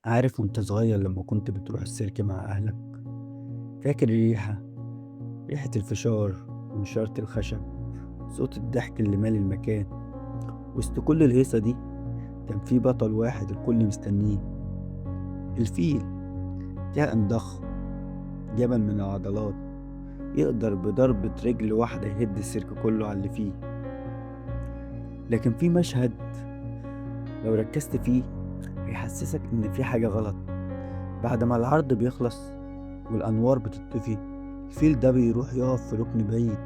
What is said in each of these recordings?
عارف وانت صغير لما كنت بتروح السيرك مع أهلك؟ فاكر الريحة؟ ريحة الفشار ونشارة الخشب، صوت الضحك اللي مالي المكان. وسط كل الهيصة دي كان في بطل واحد الكل مستنيه، الفيل. كائن ضخم، جبل من العضلات، يقدر بضربة رجل واحدة يهد السيرك كله على اللي فيه. لكن في مشهد لو ركزت فيه هيحسسك إن في حاجة غلط. بعد ما العرض بيخلص والأنوار بتطفي، الفيل ده بيروح يقف في ركن بعيد.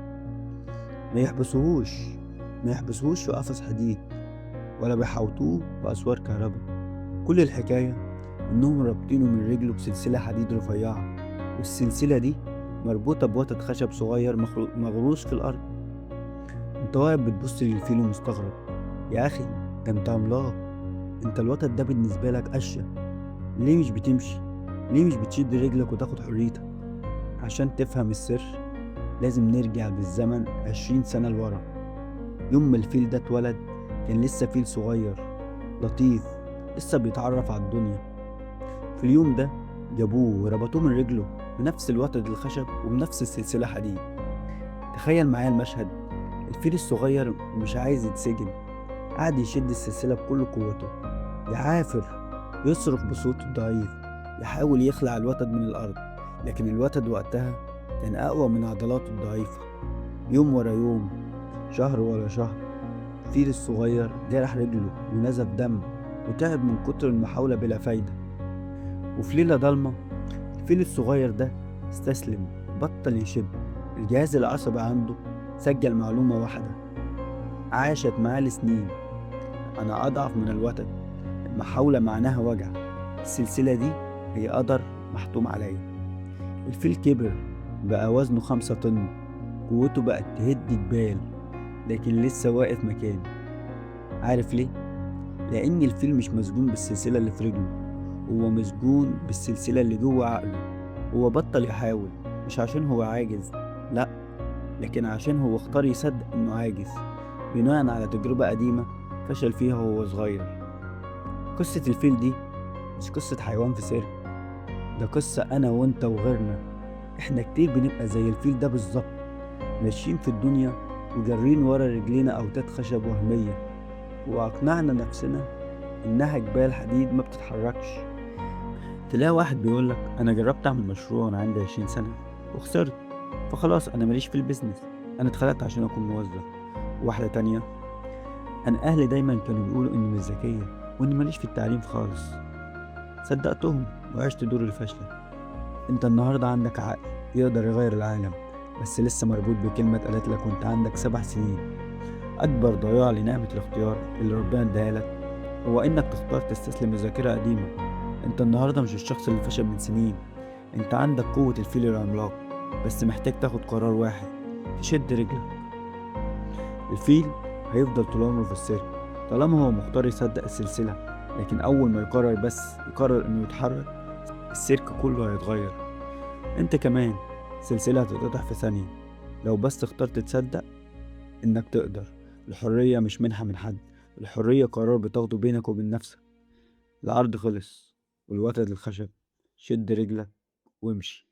ما يحبسوهوش ما يحبسوهوش في قفص حديد ولا بيحوطوه بأسوار كهرباء. كل الحكاية إنهم رابطينه من رجله بسلسلة حديد رفيعة، والسلسلة دي مربوطة بوتد خشب صغير مغروس في الأرض. انت واقف بتبص للفيل ومستغرب، يا أخي ده انت عملاق، انت الوتد ده بالنسبة لك قشة، ليه مش بتمشي؟ ليه مش بتشد رجلك وتاخد حريتك؟ عشان تفهم السر لازم نرجع بالزمن 20 سنة لورا. يوم ما الفيل ده اتولد كان لسه فيل صغير لطيف، لسه بيتعرف على الدنيا. في اليوم ده جابوه وربطوه من رجله بنفس الوتد الخشب وبنفس السلسلة حديد. تخيل معايا المشهد، الفيل الصغير مش عايز يتسجن، قعد يشد السلسلة بكل قوته، يعافر، يصرخ بصوته الضعيف، يحاول يخلع الوتد من الأرض. لكن الوتد وقتها كان أقوى من عضلاته الضعيفة. يوم ورا يوم، شهر ورا شهر، الفيل الصغير جرح رجله ونزف دم وتعب من كتر المحاولة بلا فايدة. وفي ليلة ضلمة الفيل الصغير ده استسلم، بطل يشد. الجهاز العصبي عنده سجل معلومة واحدة عاشت معاه لسنين: أنا أضعف من الوتد، المحاولة معناها وجع، السلسلة دي هي قدر محتوم عليا. الفيل كبر، بقى وزنه 5 طن، قوته بقت تهد جبال، لكن لسه واقف مكانه. عارف ليه؟ لأن الفيل مش مسجون بالسلسلة اللي في رجله، هو مسجون بالسلسلة اللي جوه عقله. هو بطل يحاول مش عشان هو عاجز، لأ، لكن عشان هو اختار يصدق إنه عاجز بناء على تجربة قديمة فشل فيها وهو صغير. قصة الفيل دي مش قصة حيوان في سيرك، ده قصة أنا وأنت وغيرنا. إحنا كتير بنبقى زي الفيل ده بالظبط، ماشيين في الدنيا وجارين ورا رجلينا أوتاد خشب وهمية، وأقنعنا نفسنا إنها جبال حديد ما بتتحركش. تلاقي واحد بيقولك أنا جربت أعمل مشروع وأنا عندي 20 سنة وخسرت، فخلاص أنا ماليش في ال business، أنا اتخلقت عشان أكون موظف. وواحدة تانية، أنا أهلي دايما كانوا بيقولوا إني مش ذكية وإني ماليش في التعليم خالص، صدقتهم وعشت دور الفاشلة. أنت النهاردة عندك عقل يقدر يغير العالم، بس لسه مربوط بكلمة اتقالت لك وانت عندك 7 سنين. أكبر ضياع لنعمة الاختيار اللي ربنا اداها لك هو إنك تختار تستسلم لذاكرة قديمة. أنت النهاردة مش الشخص اللي فشل من سنين، أنت عندك قوة الفيل العملاق، بس محتاج تاخد قرار واحد، تشد رجلك. الفيل هيفضل طول عمره في السيرك طالما هو مختار يصدق السلسلة، لكن أول ما يقرر، بس يقرر إنه يتحرك، السيرك كله هيتغير. أنت كمان سلسلة هتتقطع في ثانية لو بس اخترت تصدق إنك تقدر. الحرية مش منحة من حد، الحرية قرار بتاخده بينك وبين نفسك. العرض خلص والوتد الخشب، شد رجلك وامشي.